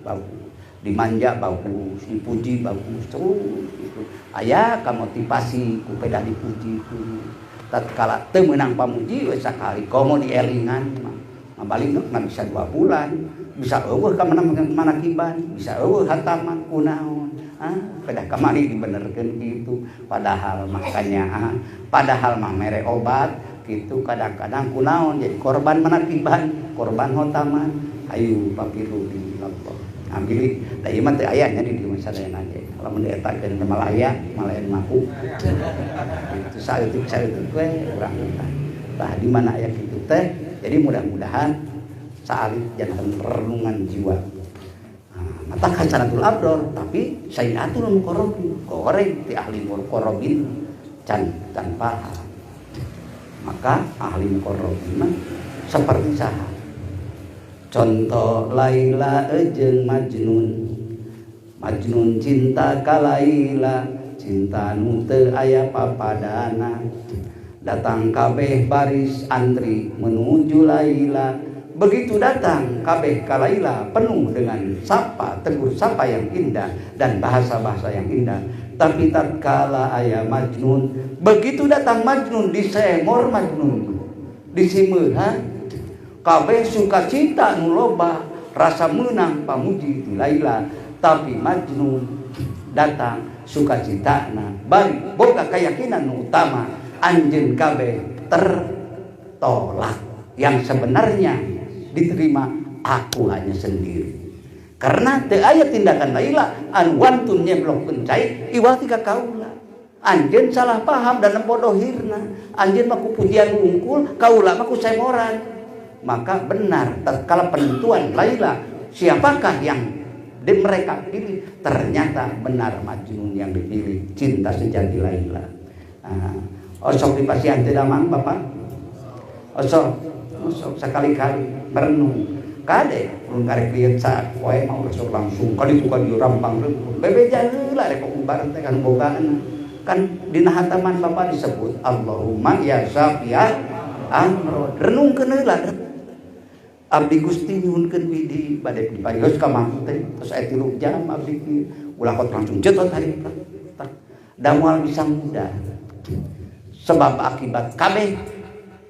A: bagus. Dimanja bagus, dipuji bagus, terus gitu. Aya kamotivasi ku pedah dipuji ku. Tatkala teu meunang pamuji we sakali komo dielingan mah. Ngabalik mah bisa 2 bulan, bisa eueuh ka manakiban, bisa eueuh hataman kunaon. Ah, pedah kamari dibenerkeun kitu. Padahal makanya padahal mah mere obat gitu kadang-kadang kunaon jadi korban manakiban, korban hotaman. Ayo papiru di Allah. Ambil da ieu mah teu aya nya di dieu mah sadayana ge. Lamun dietakeun teh malaya, malaya maku. Itu saeutik-saeutik we urang teh. Tah di mana aya kitu teh? Jadi mudah-mudahan saalit janten renungan jiwa. Nah, mata hasanatul abror tapi sayiatul muqarrabin, goreng ti ahli muqarrabin can tanpa maka ahli muqarrabin mah seperti saha. Contoh Laila jeung Majnun. Majnun cinta ka Laila, cinta nu teu aya papadana. Datang kabeh baris antri menuju Laila. Begitu datang kabeh ka Laila penuh dengan sapa, tegur sapa yang indah dan bahasa-bahasa yang indah. Tapi tatkala aya Majnun, begitu datang Majnun disemor Majnun, disimeuhan kabeh sukacita nu loba, rasa meunang pamuji ti Laila. Tapi Majnun datang sukacitana bari boga keyakinan nu utama anjeun kabeh tertolak. Yang sebenarnya diterima aku hanya sendiri. Karena teu aya tindakan Laila anu wantun nyeblokkeun cai iwal ti ka kaula. Anjeun salah paham dan bodohirna. Anjeun mah ku pujian unggul, kaula mah ku semoran. Maka benar tatkala penentuan Laila siapakah yang Dan mereka pilih, ternyata benar Majnun yang dipilih, cinta sejati Laila. Osok dipasihan teu damang Bapak. Osok, osok sekali-kali merenung. Kade urang karek lieur sapoe mah osok langsung kali itu ka dieu rampang reukeun. Bebeja heula rek kubar teh kan bogaan. Kan dina hataman Bapak disebut Allahumma ya safiyah amro. Renungkeun heula. Abdi Gusti nyuhunkeun widi bade diparios ka mampu teh terus aya 3 jam abdi ulah kot langsung jetot hari da moal bisa mudah sebab akibat kabeh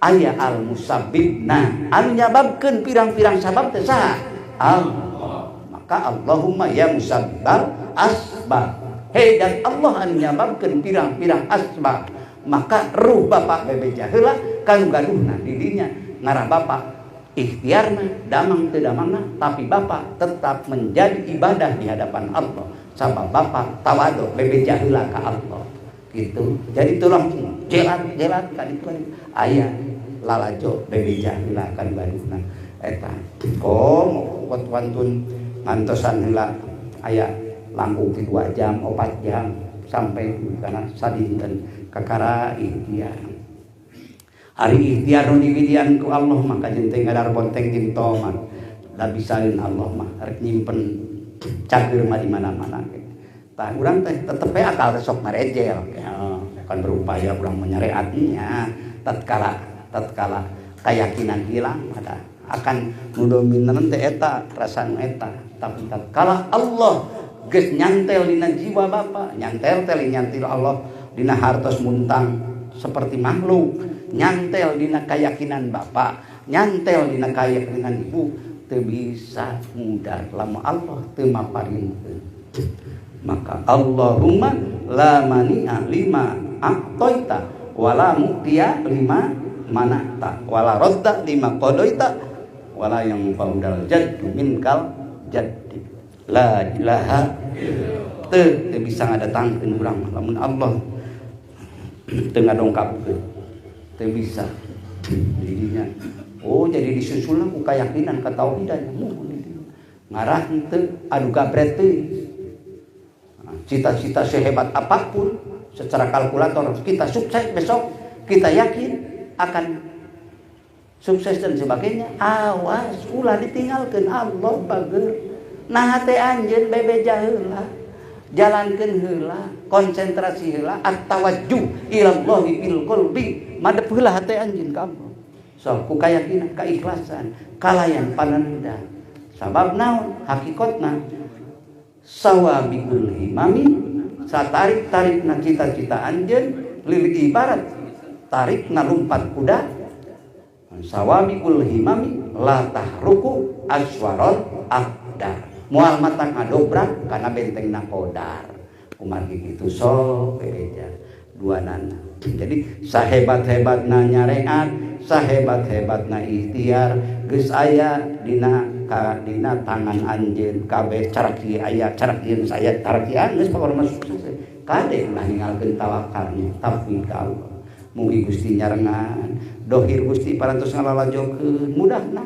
A: aya al musabbibna anu nyababkeun pirang-pirang sabab teh saha Allah. Maka Allahumma ya musabbab asbab, hei dan Allah anu nyababkeun pirang-pirang asbab, maka ruh bapak bebeja heula kanu gaduhna di dinya ngarah bapak ikhtiarna damang teu damangna tapi bapak tetap menjadi ibadah di hadapan Allah sabab bapak tawadu bebeja heula ka Allah gitu. Jadi tolong jelat-jelat ka ditu aya lalajo bebeja heula ka gaduhna eta komo kot wantun ngantosan heula aya langkung 2 jam 4 jam sampai kana sadinten kakara ikhtiar. Hari ikhtiar nu diwidian ku Allah maka jeung teh ngadar bonteng jeung toman. Da bisaeun Allah mah rek nyimpen cageur mah di mana-mana. Tah urang teh tetep we akal teh sok marejel. Ya, kan berupaya urang menyareatnya tatkala keyakinan hilang ada akan nu dominan teh eta rasa nu eta. Tapi tatkala Allah geus nyantel dina jiwa bapa, nyantel teh nyantil Allah dina hartos muntang seperti makhluk, nyantel dina keyakinan bapak, nyantel dina keyakinan ibu, teu bisa mudar lamun Allah teu maparinkeun. Maka Allahumma la mani'a lima a'taita wala mu'tiya lima mana'ta wala radda lima qadaita wala yanfa'udal jaddu minkal jaddi. La ilaha illallah. Teu bisa ngadatangkeun urang lamun Allah teu ngadongkapkeun. Teu bisa jadinya. Oh jadi disusulna ku kayakinan katauhidan muhun ngarah henteu anu gabret teu. Cita-cita sehebat apapun secara kalkulator kita sukses besok, kita yakin akan sukses dan sebagainya, awas ulah ditinggalkeun Allah bager. Nah teh anjeun bebeja heula, jalankeun heula, konsentrasi heula, at-tawajjuh ilallahi bil qalbi, madep heula hate anjeun ka Allah. So ku kayakinan, keikhlasan, kalayan pananda. Sabab naon hakikatna sawabikul himami satarik-tarikna cita-cita anjeun lil ibarat tarikna lumpat kuda sawabikul himami la tahruku aswarot akdar moal mata ngadobrak kana bentengna kodar kumargi kitu sok bebeja dua nana. Jadi sahebat-hebatna nyareat, sahebat-hebatna ikhtiar geus aya dina dina tangan anjeun kabeh cara kieu aya cara kieu saya cara kieu geus pokona sukses kade ulah ninggalkeun tawakalnya tafwid ka Allah. Mugi Gusti nyarengan dohir Gusti parantos ngalalajokeun mudahna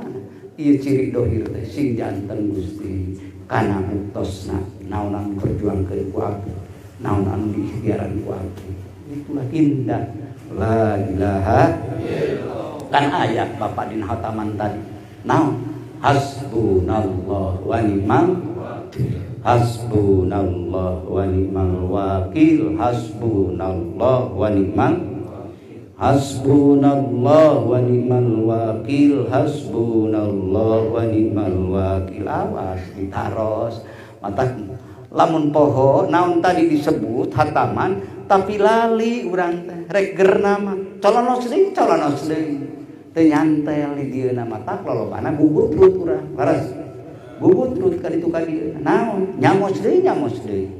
A: ieu ciri dohir teh sing janten Gusti kana buktosna naon anu berjuangkeun ku abdi naon anu diikhtiaran ku abdi. Itulah indah la ilaha illallah. Kan ayat Bapak dina hataman tadi naon hasbunallah wa ni'mal wakil, hasbunallah wa ni'mal wakil, hasbunallah wa ni'mal, hasbunallah wa ni'mal wakil, hasbunallah wa ni'mal wakil. Awas ditaros mata lamun poho naon tadi disebut hataman tapi lali urang teh rek gerna mah colonos deui teu nyantel di dieu mata lolobana gugutrut urang leres gugutrut ka ditu ka dieu naon nyamos deui.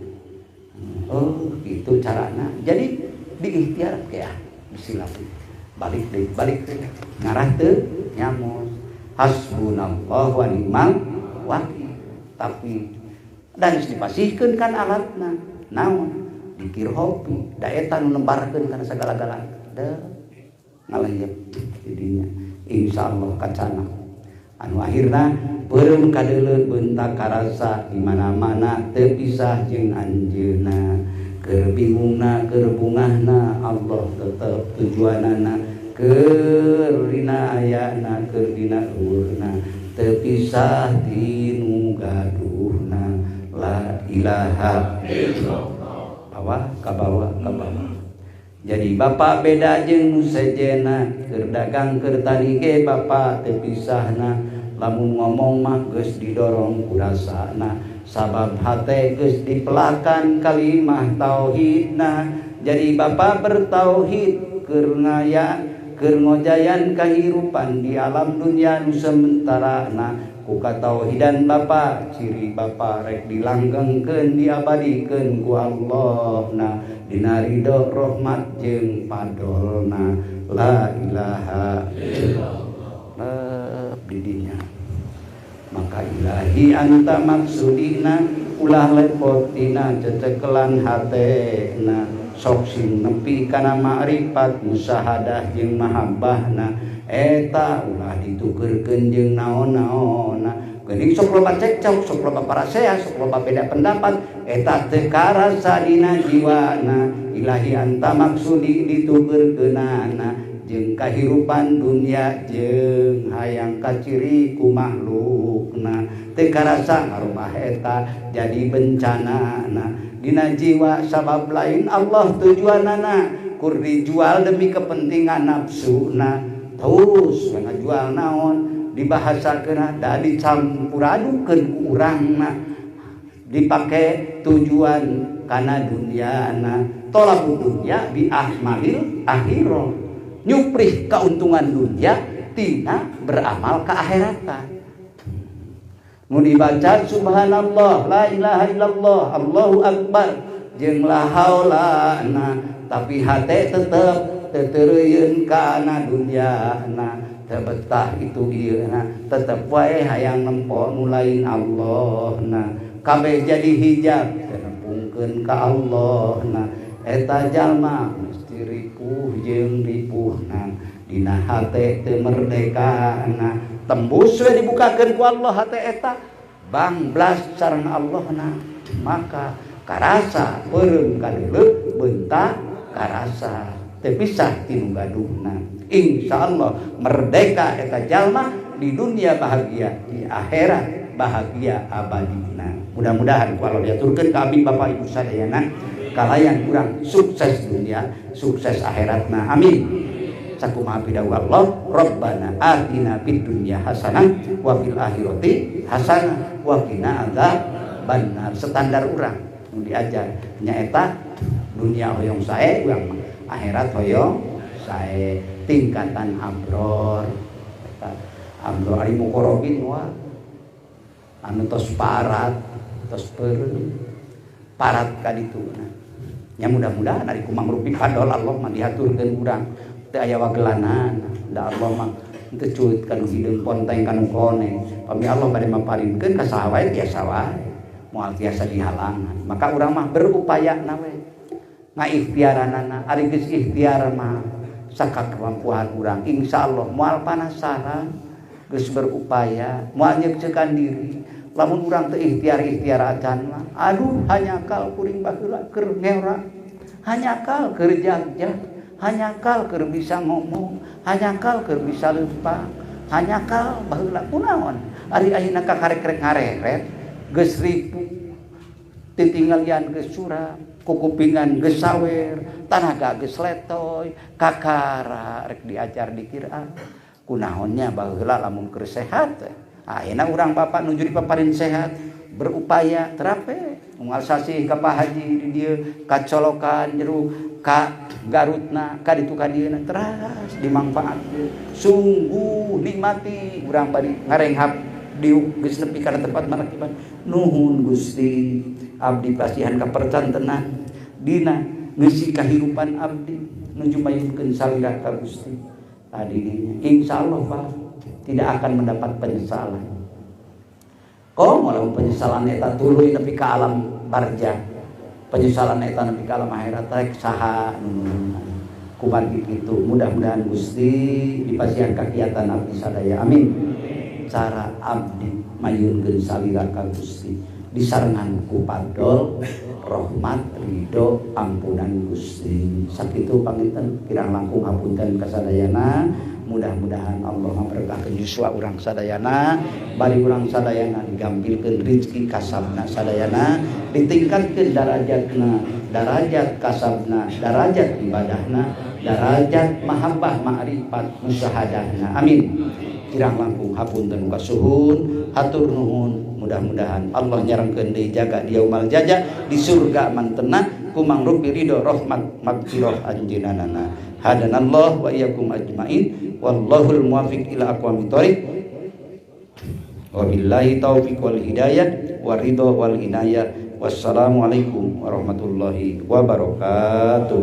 A: Oh gitu carana. Jadi diikhtiar ya bismillah balik deui ngarah teu nyamos hasbunallah wa ni'mal wakil. Tapi dan dipasihkeun kan alatna naon dikir hobi da eta nu nembarkeun kana sagala-galana da ngaleyep jadinya insyaallah kacana Anu akhirna beureum kadeuleu beunta karasa di mana-mana teu pisah jeung anjeunna. Keur bingungna keur bungahna Allah tetep tujuanana, keur dina ayana keur dina eueuhna teu pisah ti nu gaduhna. La ilaha illallah. Bawah ka bawah ka bawah. Jadi bapak beda jeung nu sejena, keur dagang keur tani ge bapak teu pisahna. Lamun ngomong mah geus didorong ku rasana, sabab hate geus dipelakan kalimah tauhidna. Jadi bapak bertauhid keur ngaya keur ngojayan kahirupan di alam dunia nu sementarana. Ku katauhidan bapak ciri bapak rek dilanggengkeun diabadikeun ku Allahna dina ridho rahmat jeung padolna. La ilaha illallah didinya. Maka ilahi anta maksudina ulah lepotina cecekelan hatena, sok sing nepi kana ma'rifat musyahadah jeung mahabbahna. Eta ulah ditukeurkeun jeung naon-naonna. Geuning sok loba cekcok, sok loba parasea, sok loba beda pendapat, eta teu karasa dina jiwana. Ilahi anta maksudi ditukeurkeunana jeung kahirupan dunia jeung hayang kaciri ku makhlukna. Teu karasa ngarubah eta jadi bencanana dina jiwa, sabab lain Allah tujuanana, kur dijual demi kepentingan nafsuna. Terus ngajual naon dibahasakeun da dicampuradukeun ku urangna, dipake tujuan kana duniana. Tolabud dunya bi ahmalil akhirah, nyuprih keuntungan dunia tina beramal ke akhiratan. Nu dibaca subhanallah, la ilaha illallah, Allahu akbar jeung la haula na, tapi hate tetep teu kana dunyana, teu betah itu ieu na, tetep wae hayang nempo nu lain Allahna. Kabeh jadi hijab teu nempungkeun ka Allahna. Eta jalma mesti ripuh jeung ripuhna, dina hate teu merdekana. Tembus we dibukakeun ku Allah hate eta bangblas sareng Allahna, maka karasa beureum kadeuleu beunta karasa teu pisah ti nu gaduhna. Insyaallah merdeka eta jalma di dunia bahagia, di akhirat bahagia abadina. Mudah-mudahan ku Allah diaturkeun ka abdi bapak ibu sadayana kalayan kurang sukses dunia, sukses akhiratna. Amin. Sakumaha pidawuh Allah, Rabbana atina fid dunya hasanah wa fil akhirati hasanah wa qina adzabannar. Standar urang nu diajar nyaeta dunia hoyong sae, urang mah akhirat hoyong sae, tingkatan abror. Eta abror ari muqarrabin wa anu tos parat, tos peureum, parat ka dituna. Nya mudah-mudahan ari kumangrupi fadol Allah mah dihaturkeun urang teu aya wagelanan. Da Allah mah teu cuit kanu hideung ponteng kanu koneng. Pami Allah bade maparinkeun ka saha wae tiasa wae, moal tiasa dihalangan. Maka urang mah berupaya na we ngaikhtiaranana. Ari geus ikhtiar mah sakakemampuan urang insyaallah moal panasaran, geus berupaya moal nyekcekan diri. Lamun urang teu ikhtiar-ikhtiar acan mah aduh hanyakal kuring baheula keur ngeora, hanyakal keur jagjag, hanyakal keur bisa ngomong, hanyakal keur bisa leumpang, hanyakal baheula kunaon. Ari ayeuna kakarek-rek ngareret geus ripuh, titinggalian geus suram, kukupingan geus sawer, tanaga geus letoy, kakara rek diajar dikira kunaonnya baheula lamun keur sehat. Ayeuna urang bapak nuju dipaparin sehat, berupaya terape unggal sasih ka Pak Haji di dieu kacolokan jeruk ka Garutna ka ditu ka dieuna teras dimangfaatkeun. Sungguh nikmati urang bari ngarenghap diuk geus nepi kana tempat marakiban. Nuhun Gusti, abdi pasihan kapercantenan dina ngeusi kahirupan abdi nuju mayunkeun salira ka Gusti. Tadi dinya insyaallah Pak tidak akan mendapat penyesalan. Kok lamun penyesalan eta tuluy nepi ka alam barjah, penyesalan eta nepi ka alam akhirat rek saha nu kumargi kitu. Mudah-mudahan Gusti dipasihan kakiatan abdi sadaya. Amin. Cara abdi mayunkeun salira ka Gusti disarengan ku padol rahmat ridho ampunan Gusti. Sakitu panginten, kirang langkung hapunten kasadayana. Mudah-mudahan Allah ngaberkahkeun yuswa urang sadayana, bari urang sadayana digambilkeun rezeki kasabna sadayana, ditingkatkeun darajatna, darajat kasabna, darajat ibadahna, darajat mahabbah, ma'rifat, musyahadahna. Amin. Kirang langkung hapunten kasuhun, hatur nuhun. Mudah-mudahan Allah nyarengkeun deui jaga di yaumal jaza di surga mantena kumangrupi ridho rahmat magfirah anjeunna. Hadanallah wa iyyakum ajmain, wallahul muwaffiq ila aqwamit thoriq, wabillahi taufiq wal hidayah waridho wal inayah. Wassalamualaikum warahmatullahi wabarakatuh.